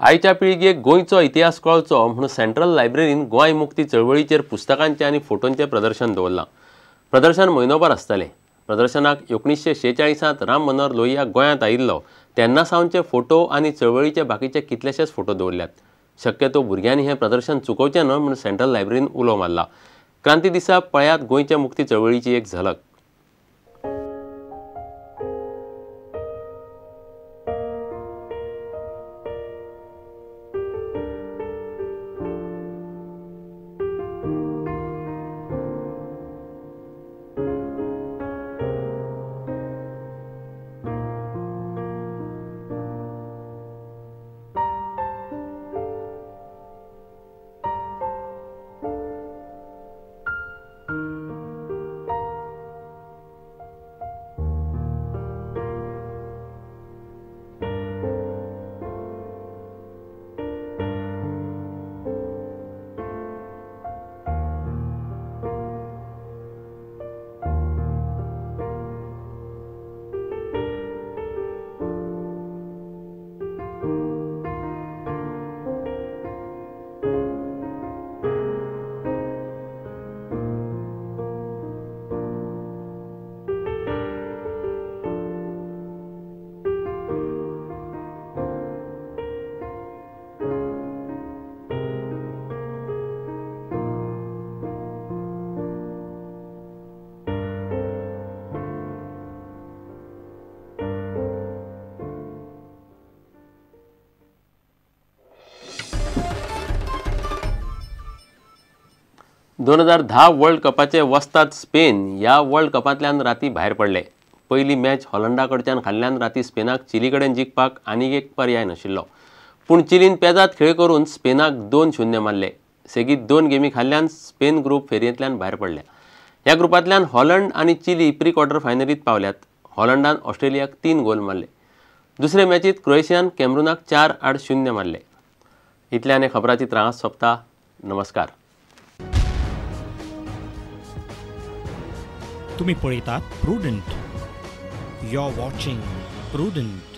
आयच्या पिळगेक गोंयचो इतिहास कळचो म्हणून सेंट्रल लायब्ररीन गोंय मुक्ती चळवळीचेर पुस्तकांचें आनी फोटोंचें प्रदर्शन दवरलां. प्रदर्शन म्हयनोभर आसतलें. प्रदर्शनाक 1946 राम मनोहर लोहिया गोंयांत आयिल्लो तेन्ना सावनचे फोटो आनी चळवळीचे बाकीचे कितलेशेच फोटो दवरल्यात. शक्यतो भुरग्यांनी हें प्रदर्शन चुकोवचें न्हय म्हूण सेंट्रल लायब्ररीन उलो मारला. क्रांती दिसा पळयात गोंयच्या मुक्ती चळवळीची एक झलक. ...2010 वर्ल्ड कपाचे वस्ताद स्पेन ह्या वर्ल्ड कपांतल्यान राती भायर पडले. पयली मॅच हॉलंडा कडच्यान खाल्ल्यान राती स्पेनाक चिली कडेन जिखपाक आनीक एक पर्याय नाशिल्लो. पूण चिलीन पेजाद खेळ करून स्पेनाक 2-0 मारले. सेगीत 2 गेमी खाल्ल्यान स्पेन ग्रुप फेरयेंतल्यान भायर पडल्या. ह्या ग्रुपांतल्यान हॉलंड आनी चिली प्री क्वॉर्टर फायनलीत पावल्यात. हॉलंडान ऑस्ट्रेलियाक 3 गोल मारले. दुसरे मॅचीत क्रोएशियान कॅमरूनाक 4-0 मारले. इतल्यान खबराचित्रां आज सोंपता. नमस्कार. तुम्ही पळयतात Prudent. You are watching Prudent.